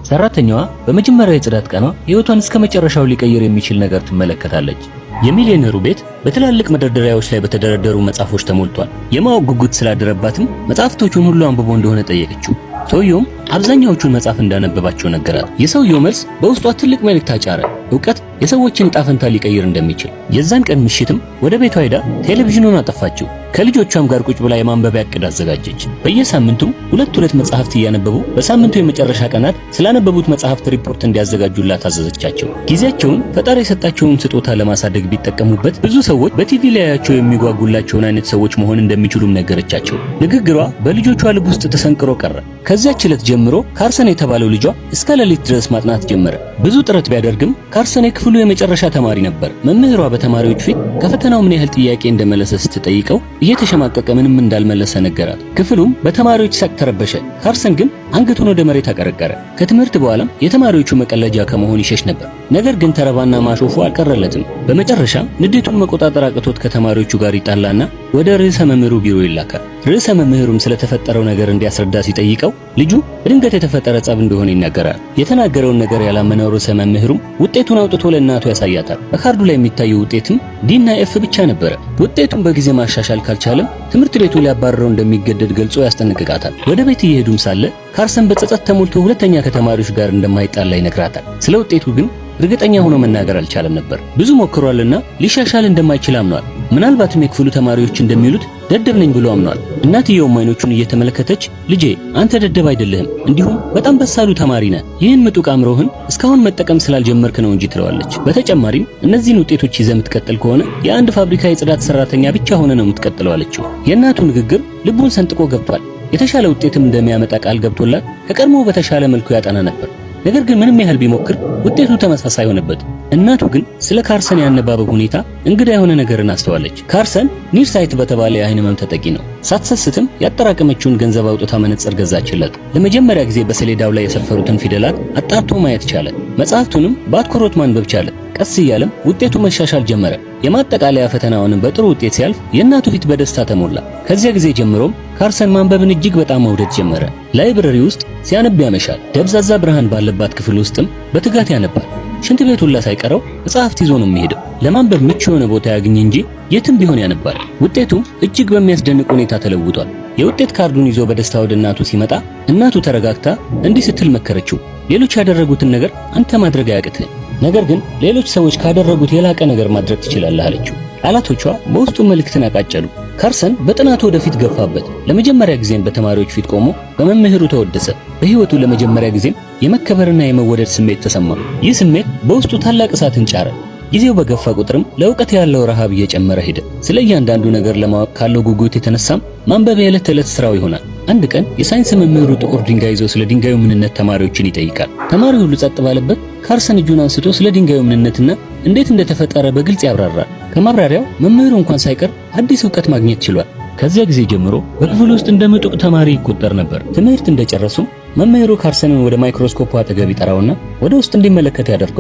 ሰራተኛዋ በመጀመሪያው የጽዳት ቀኗ ሕይወቷን እስከ መጨረሻው ሊቀይር የሚችል ነገር ትመለከታለች። የሚሊዮነሩ ቤት በትላልቅ መደርደሪያዎች ላይ በተደረደሩ መጽሐፎች ተሞልቷል። የማወቅ ጉጉት ስላደረባትም መጽሐፍቶቹን ሁሉ አንብቦ እንደሆነ ጠየቀችው። ሰውየውም አብዛኛዎቹን መጽሐፍ እንዳነበባቸው ነገራት። የሰውየው መልስ በውስጧ ትልቅ መልእክት አጫረ። እውቀት የሰዎችን ዕጣ ፈንታ ሊቀይር እንደሚችል። የዛን ቀን ምሽትም ወደ ቤቷ ሄዳ ቴሌቪዥኑን አጠፋችው። ከልጆቿም ጋር ቁጭ ብላ የማንበቢያ ዕቅድ አዘጋጀች። በየሳምንቱም ሁለት ሁለት መጽሐፍት እያነበቡ በሳምንቱ የመጨረሻ ቀናት ስላነበቡት መጽሐፍት ሪፖርት እንዲያዘጋጁላት አዘዘቻቸው። ጊዜያቸውን ፈጣሪ የሰጣቸውን ስጦታ ለማሳደግ ቢጠቀሙበት ብዙ ሰዎች በቲቪ ሊያያቸው የሚጓጉላቸውን አይነት ሰዎች መሆን እንደሚችሉም ነገረቻቸው። ንግግሯ በልጆቿ ልብ ውስጥ ተሰንቅሮ ቀረ። ከዚያች ዕለት ጀምሮ ካርሰን የተባለው ልጇ እስከ ሌሊት ድረስ ማጥናት ጀመረ። ብዙ ጥረት ቢያደርግም ካርሰን የክፍሉ የመጨረሻ ተማሪ ነበር። መምህሯ በተማሪዎች ፊት ከፈተናው ምን ያህል ጥያቄ እንደመለሰ ስትጠይቀው እየተሸማቀቀ ምንም እንዳልመለሰ ነገራት። ክፍሉም በተማሪዎች ሳቅ ተረበሸ። ካርሰን ግን አንገቱን ወደ መሬት አቀረቀረ። ከትምህርት በኋላም የተማሪዎቹ መቀለጃ ከመሆን ይሸሽ ነበር። ነገር ግን ተረባና ማሾፉ አልቀረለትም። በመጨረሻ ንዴቱን መቆጣጠር አቅቶት ከተማሪዎቹ ጋር ይጣላና ወደ ርዕሰ መምህሩ ቢሮ ይላካል። ርዕሰ መምህሩም ስለተፈጠረው ነገር እንዲያስረዳ ሲጠይቀው ልጁ በድንገት የተፈጠረ ጸብ እንደሆነ ይናገራል። የተናገረውን ነገር ያላመነው ርዕሰ መምህሩም ውጤቱን አውጥቶ ለእናቱ ያሳያታል። በካርዱ ላይ የሚታየው ውጤትም D ና F ብቻ ነበረ። ውጤቱን በጊዜ ማሻሻል ካልቻለም ትምህርት ቤቱ ሊያባርረው እንደሚገደድ ገልጾ ያስጠነቅቃታል። ወደ ቤት እየሄዱም ሳለ ካርሰን በጸጸት ተሞልቶ ሁለተኛ ከተማሪዎች ጋር እንደማይጣላ ይነግራታል። ስለ ውጤቱ ግን እርግጠኛ ሆኖ መናገር አልቻለም ነበር። ብዙ ሞክሯልና ሊሻሻል እንደማይችል አምኗል። ምናልባትም የክፍሉ ተማሪዎች እንደሚሉት ደደብ ነኝ ብሎ አምኗል። እናትየውም አይኖቹን እየተመለከተች ልጄ አንተ ደደብ አይደለህም፣ እንዲሁም በጣም በሳሉ ተማሪ ነህ። ይህን ምጡቅ አእምሮህን እስካሁን መጠቀም ስላልጀመርክ ነው እንጂ ትለዋለች። በተጨማሪም እነዚህን ውጤቶች ይዘህ የምትቀጥል ከሆነ የአንድ ፋብሪካ የጽዳት ሰራተኛ ብቻ ሆነ ነው የምትቀጥለው አለችው። የእናቱ ንግግር ልቡን ሰንጥቆ ገብቷል። የተሻለ ውጤትም እንደሚያመጣ ቃል ገብቶላት ከቀድሞ በተሻለ መልኩ ያጠና ነበር። ነገር ግን ምንም ያህል ቢሞክር ውጤቱ ተመሳሳይ ሆነበት። እናቱ ግን ስለ ካርሰን ያነባበብ ሁኔታ እንግዳ የሆነ ነገርን አስተዋለች። ካርሰን nearsight በተባለ የአይን ህመም ተጠቂ ነው። ሳትሰስትም ያጠራቀመችውን ገንዘብ አውጥታ መነጽር ገዛችለት። ለመጀመሪያ ጊዜ በሰሌዳው ላይ የሰፈሩትን ፊደላት አጣርቶ ማየት ቻለ። መጽሐፍቱንም በአትኩሮት ማንበብ ቻለ። ቀስ እያለም ውጤቱ መሻሻል ጀመረ። የማጠቃለያ ፈተናውንም በጥሩ ውጤት ሲያልፍ የእናቱ ፊት በደስታ ተሞላ። ከዚያ ጊዜ ጀምሮም ካርሰን ማንበብን እጅግ በጣም መውደድ ጀመረ። Library ውስጥ ሲያነብ ያመሻል። ደብዛዛ ብርሃን ባለባት ክፍል ውስጥም በትጋት ያነባል። ሽንት ቤት ሁላ ሳይቀረው መጽሐፍት ይዞ ነው የሚሄደው። ለማንበብ ምቹ የሆነ ቦታ ያግኝ እንጂ የትም ቢሆን ያነባል። ውጤቱም እጅግ በሚያስደንቅ ሁኔታ ተለውጧል። የውጤት ካርዱን ይዞ በደስታ ወደ እናቱ ሲመጣ እናቱ ተረጋግታ እንዲህ ስትል መከረችው። ሌሎች ያደረጉትን ነገር አንተ ማድረግ አያቅትህም፣ ነገር ግን ሌሎች ሰዎች ካደረጉት የላቀ ነገር ማድረግ ትችላለህ አለችው። ቃላቶቿ በውስጡ መልእክትን አቃጨሉ። ካርሰን በጥናቱ ወደፊት ገፋበት። ለመጀመሪያ ጊዜም በተማሪዎች ፊት ቆሞ በመምህሩ ተወደሰ። በሕይወቱ ለመጀመሪያ ጊዜም የመከበርና የመወደድ ስሜት ተሰማ። ይህ ስሜት በውስጡ ታላቅ እሳትን ጫረ። ጊዜው በገፋ ቁጥርም ለእውቀት ያለው ረሃብ እየጨመረ ሄደ። ስለ እያንዳንዱ ነገር ለማወቅ ካለው ጉጉት የተነሳም ማንበብ የዕለት ተዕለት ስራው ይሆናል። አንድ ቀን የሳይንስ መምህሩ ጥቁር ድንጋይ ይዞ ስለ ድንጋዩ ምንነት ተማሪዎችን ይጠይቃል። ተማሪው ሁሉ ጸጥ ባለበት ካርሰን እጁን አንስቶ ስለ ድንጋዩ ምንነትና እንዴት እንደተፈጠረ በግልጽ ያብራራል። ከማብራሪያው መምህሩ እንኳን ሳይቀር አዲስ እውቀት ማግኘት ችሏል። ከዚያ ጊዜ ጀምሮ በክፍል ውስጥ እንደ ምጡቅ ተማሪ ይቆጠር ነበር። ትምህርት እንደጨረሱም መምህሩ ካርሰንን ወደ ማይክሮስኮፑ አጠገብ ይጠራውና ወደ ውስጥ እንዲመለከት ያደርገዋል።